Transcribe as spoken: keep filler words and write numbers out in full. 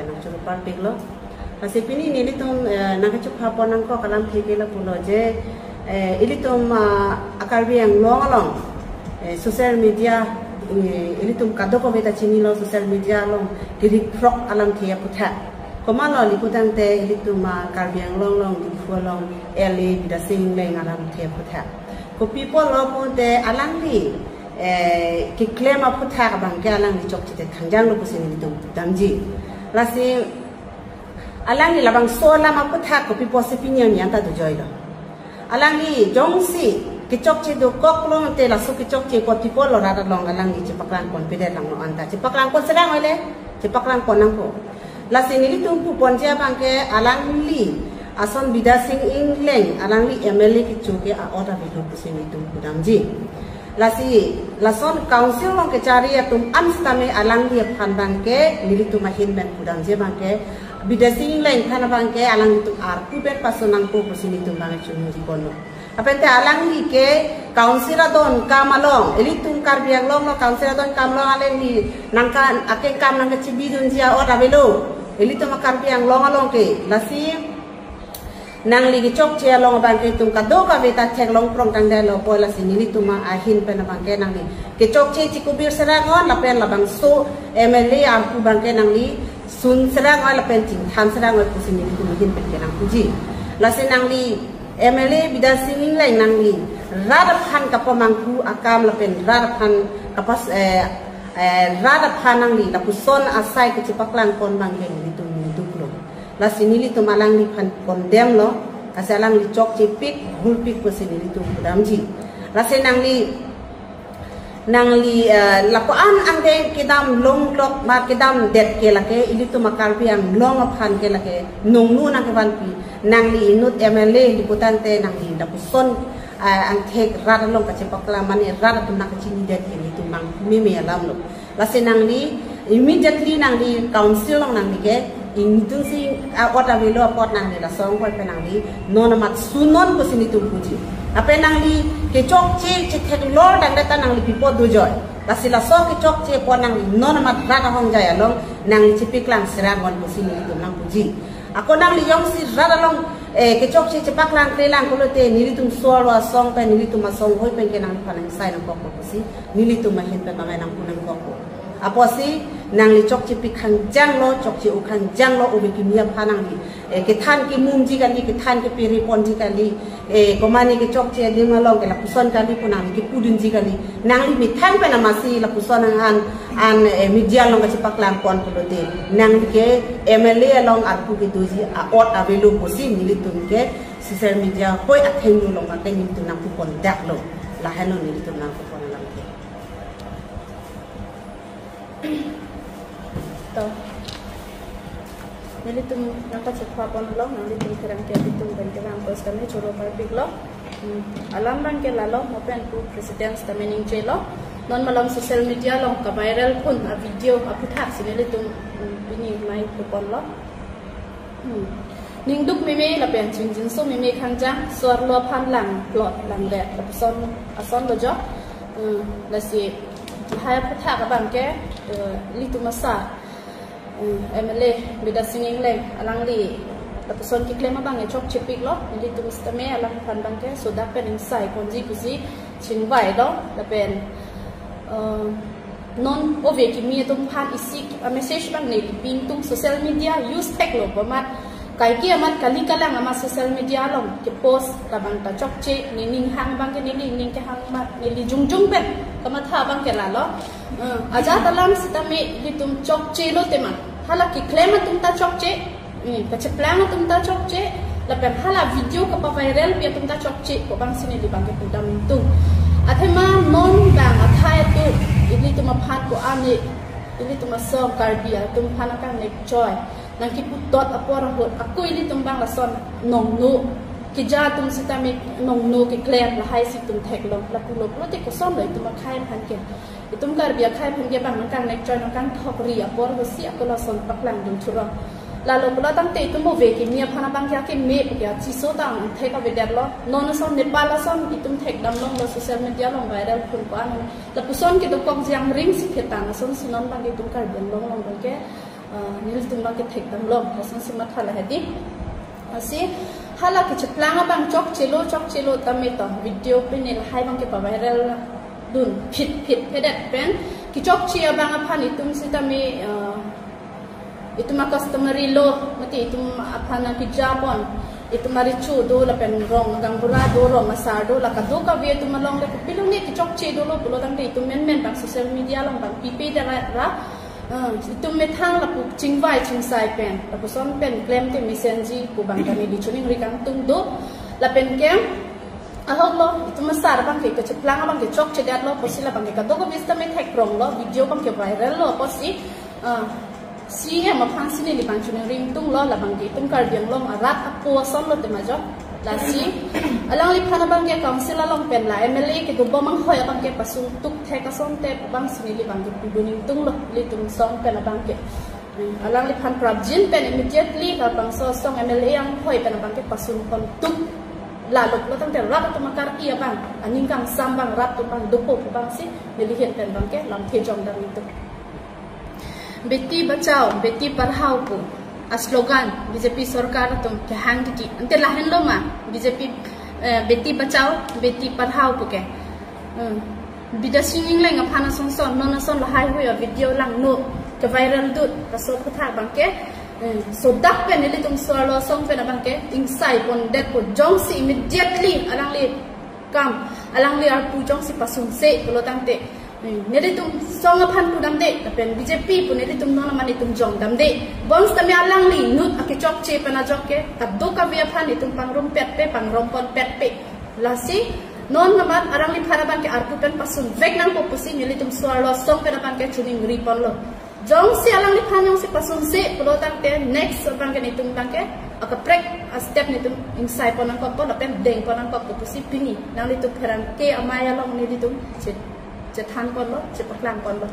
Nangchoro parpiklo. Lasi pini nelitum, eh, nangkachupha pon nangkok alamthe ke lapulo je, eh, ilitum, ah, a-Karbi Anglong along, eh, social media, eh, ilitum kadokave ta chinilo social media along kiri phrok alamthe aphuthak. Komatlo ili pu tangte ilitum, ah, Karbi Anglong along, Diphu along, L A Bidya Sing Engleng alamthe aphuthak. Kopi apotlo pulote alangli, eh, keklem aphuthak abangke alangli chokche thekthang janglo pusi nelitum damji. Lasi alangli labangso alam aphuthak kopi apotsi pini an ta dojoilo. Alangli jongsi kechokche dokok pulote laso kechokche kopi apotlo rat along alangli chepaklang ponpedet lang non anta. Chepaklang pon serang oile, chepaklang pon nangpo. Lasi nelitum pu ponji abangke alangli ason Bidya Sing Engleng alangli M L A kecho ke a-ot avelo pusi nelitum pudamji. Lasi lason council along kechari atum an sitame alangli aphan abangke nelitum ahin pen pudamji abangke Bidya Sing Engleng aphan abangke alanglitum arpu pen pason nangpo pusi nelitum abang chunji ponlo. Lapen te alangli ke council adon akam along, ilitum Karbi Anglong along council adon akam along alangli nangka akeng kam nangkachebidunji a-ot avelo. Ilitum a-Karbi Anglong along ke, lasi nangli kechokche along abangke itum kadokave ta theklong prong tangdetlo pu, lasi nelitum ahin pen abangke nangli kechokche chikubir serang non lapen labangso M L A arpu abangke nangli sun serang non lapen chingthan serang non pusi nelitum ahin pen ke nangpuji. Lasi nangli M L A Bidya Sing Engleng nangli rat aphan kapamanghu akam lapen rat aphan kapas, eh, eh, rat aphan nangli lapuson asai kachepaklang pon abangke nelitum duklo. Lasi nelitum alangliphan condemn lo, lasi alangli chokchepik, ghulpik pusi nelitum pudamji. Lasi nangli, nangli, eh, lapu-an angdeng kedam longlok ma kedamdet ke lake ilitum a-Karbi Anglong aphan ke lake nongnu nangkevanpi, nangli inut M L A ili pu tangte nangli lapuson, eh, angthek rat along kachepaklang mane rat atum nangkachinidet ke nelitum abang meme alamlo. Lasi nangli immediately nangli council along nangli ke ingdunsi a-ot avelo apot nangli lason koi pen nangli non amat sunon pusi nelitum puji. Lapen nangli kechokche chetheklong tangdet ta nangli pi apot dojoi. Lasi laso kechokche apot nangli non amat rat ahongjai along nangli chepaklang serang non pusi nelitum nangpuji. Ako nangli jongsi rat along, eh, kechokche chepaklang klelang pulote nelitum so-arlo asong pen nelitum asong hoi pen ke nangliphan nangsign nangkokpo pusi nelitum ahin pen abang nangpu nangkokpo. Apotsi nangli chokchepik hangjanglo, chokche-ok hangjanglo, ove kimi aphan nangli, eh, kethan kemumji kali, kethan kepere ponji kali, eh, komane kechokche adim along ke lapuson kali pu nangli kepudunji kali. Nangli methang pen amatsi lapuson an, an, eh, media along kachepaklang pon pulote nangli ke M L A along arpu kedoji a-ot avelo pusi nelitum ke social media hoi athengno along ke nelitum nangpu pondaklo. Lahenlo nelitum nangpu pon alamthe. To. Nelitum nangkachupha ponlo, nanglitum pherangke atum pen kevang post kami choro parpiklo. Hmm. Alam abangke lalo, mo pen pu president sitame ningje lo. Non malom social media along kaviral pon a-video aphuthak si nelitum, hmm, pini mai pu ponlo. Hmm. Ningduk meme lapen chingjinso meme khangjang, so-arlo aphan langplot langdet lapuson asonlo jo. Hmm. Lasi lahai aphuthak abangke, eh, ilitum asa, eh, M L A Bidya Sing Engleng alangli lapuson keklem abang chokchepiklo, ilitum sitame alangphan abangke sodak pen ingsai ponji pusi chingvailo, lapen, eh, non ove kimi atum aphan isi a-message abang neli pi ingtung social media use theklo pu amat, kaike amat kali kalang amat social media along kepost labang ta chokche, nening hang abangke neli ning kehang amat neli jongjong pen kamatha abangke lalo. Eh, ajat alam sitame ilitum chokchelo tema. Hala keklem atum ta chokche, eh, kacheplang atum ta chokche, lapen hala video kapaviral pi atum ta chokche pu abangsi neli abangke pudam ingtung. Athema non bang athai atum ilitum aphan ko-an ne, ilitum asong Karbi atum aphan akang nekchoi nangkepu dot apor ahut ako ilitum abang lason nongno keja atum sitame nongno keklem lahai si itum theklong, lapulo pulote kosonlo itum akhei aphan ke. Itum Karbi akhei aphan ke bang nangkang nekchoi nangkang thokri apor ahutsi ako lason paklangdun thurong. Lalo pulo tangte itum ove kimi aphan abangke akeme puke achiso ta angthek avedetlo. Non ason Nepal ason itum thekdam longlo, social media along viral pon ko-an. Lapuson kedokok jangring si ketang asonsi non abangke itum Karbi Anglong along abangke Ah, nelitum abang kethekdamlo, lason si matha lahai di. Lasi hala kecheplang abang chokchelo, chokchelo tame to video pini lahai abang kepa-viral dun phit phit phedet pen kechokche abang aphan itum sitame, ah, itum a-customary law, mati itum aphan akejapon, itum arecho do lapen rong gaonbura do, rong asar do, la kadokave itum along le kopilone kechokche dolo pulo tangte itum menmen abang social media along abang pipe dara ra, eh, itum methang lapu chingvai chingsai pen, lapuson pen klemte mesenji pu abang kami di chuning ri kangtung do, lapen ke ahok lo, itum asar abang ke kecheplang abang ke chokchedet lo, pusi labang ke kadokave sitame thekprong lo, video abang ke viral lo, pusi, ah, C M aphan si neli abang chuning ri ingtung lo, labang ke itum Karbi Anglong arat apo ason lo tema jok. Lasi alangliphan abang ke council along pen la M L A kedobom anghoi abang ke pasung tuk thek asonte abang si neli abang ke pudun ingtung lo, ilitum song pen abang ke. Hmm, alangliphan prapjin pen immediately labangso song M L A anghoi pen abang ke pasun pon tuk. Lalo pulo tangte rat atum akarki abang, aning kangsam abang, rat atum abang dopo abang si neli ahin pen abang ke lamthe jongdam ingtung. Beti Bachao, Beti Padhao pu a-slogan B J P sorkar atum kehang titi. Ante lahenlo ma B J P, eh, Beti Bachao, Beti Padhao pu ke. Hmm. Bidya Sing Engleng aphan asonson, non ason lahai hui a-video langno, ke-viral dut, kaso aphuthak abang ke, hmm, sodak pen nelitum so-arlo asong pen abang ke ingsai pondetpo, jongsi immediately alangli kam, alangli arpu jongsi pasunse pulo tangte, hmm, nelitum song aphan pudamde, lapen B J P pu nelitum non aman itum jongdamde. Bonsitame alangli inut akechokche pen ajok ke, kadokave aphan itum pangrumpetpe, pangromponpetpe. Lasi non amat alangliphan abang ke arpu pen pasunvek nangpo pusi nelitum so-arlo asong pen abang ke chuning ri ponlo. Jongsi alangliphan jongsi pasunse pulo tangte next abang ke nelitum abang ke akaprek a-step nelitum ingsai pon nangkokpo lapen deng pon nangkokpo pusi pini nanglitum pherangke amei along nelitum che-, chethan ponlo, chepaklang ponlo.